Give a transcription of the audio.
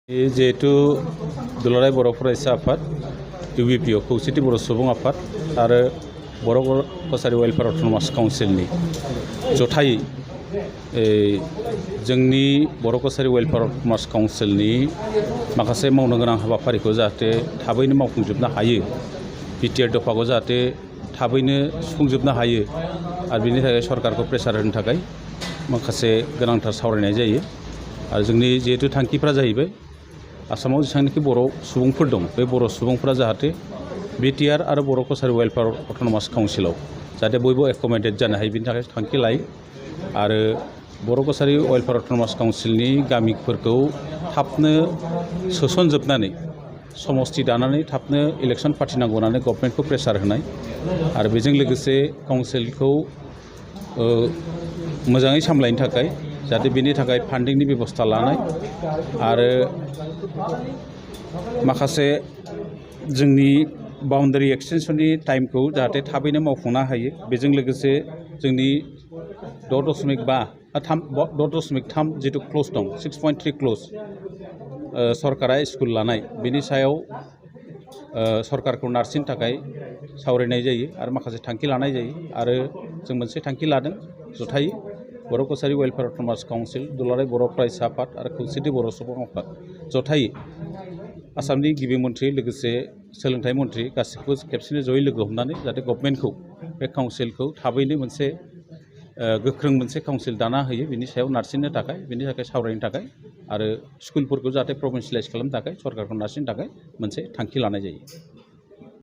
जिहेतु दुलाराय बर' फरायसा आफाद इउबिपिअ खौसेथि बर' सुबुं आफाद आरो बर' कछारी वेलफेयार अट'नमास काउन्सिलनि जथायै जोंनि बर' कछारी वेलफेयार अट'नमास काउन्सिलनि माखासे मावनो गोनां हाबाफारिखौ जाहाथे थाबैनो मावफुंजोबनो हायो, बिटिआर दफाखौ जाहाथे थाबैनो सुफुंजोबनो हायो आरो बिनि थाखाय सरकारखौ प्रेसार होनो थाखाय माखासे गोनांथार सावरायनाय जायो। आरो जोंनि जिहेतु थांखिफ्रा जाहैबाय आसामाव जेसेबांनाखि बर' सुबुंफोर दं, बे बर' सुबुंफोरा जाहाथे बिटिआर आरो बर' कछारी वेलफेयार अट'नमास काउन्सिलाव जाहाथे बयबो एकोमोडेट जानो हायो, बिनि थाखाय थांखि लायो। आरो बर' कछारी वेलफेयार अट'नमास काउन्सिलनि गामिफोरखौ थाबनो सोसनजोबनानै समस्ति दानानै थाबनो इलेक्सन फाथिनांगौ होननानै गभर्नमेन्टखौ प्रेसार होनाय आरो बेजों लोगोसे काउन्सिलखौ मोजाङै सामलायनो थाखाय जाहाथे बेनि थाखाय फान्डिंनि बेबस्था लानाय आरो माखासे जोंनि बाउन्डारि एक्सटेनसननि टाइमखौ जाहाथे थाबैनो मावफुंनो हायो। बेजों लोगोसे जोंनि 6.3 जिथु क्लज दं, 6.3 क्लज सरकारा स्कुल लानाय, बेनि सायाव सरकारखौ नारसिननो थाखाय सावरायनाय जायो आरो माखासे थांखि लानाय जायो। आरो जों मोनसे थांखि लादों जथायै बर' कछारी वेलफेयार अट'नमास काउन्सिल, दुलाराय बर' फरायसा आफाद आरो खौसेथि बर' सुबुं आफाद जथायै आसामनि गिबि मन्थ्रि लोगोसे सोलोंथाइ मन्थ्रि गासिखौबो खेबसेनो जयै लोगो हमनानै जाहाथे गभर्नमेन्टखौ बे काउन्सिलखौ थाबैनो मोनसे गोख्रों मोनसे काउन्सिल दाना होयो, बिनि सायाव नारसिननो थाखाय, बिनि थाखाय सावरायनो थाखाय आरो स्कुलफोरखौ जाहाथे प्रभिन्सियेलाइज खालामनो थाखाय सरकारखौ नारसिननो थाखाय मोनसे थांखि लानाय जायो।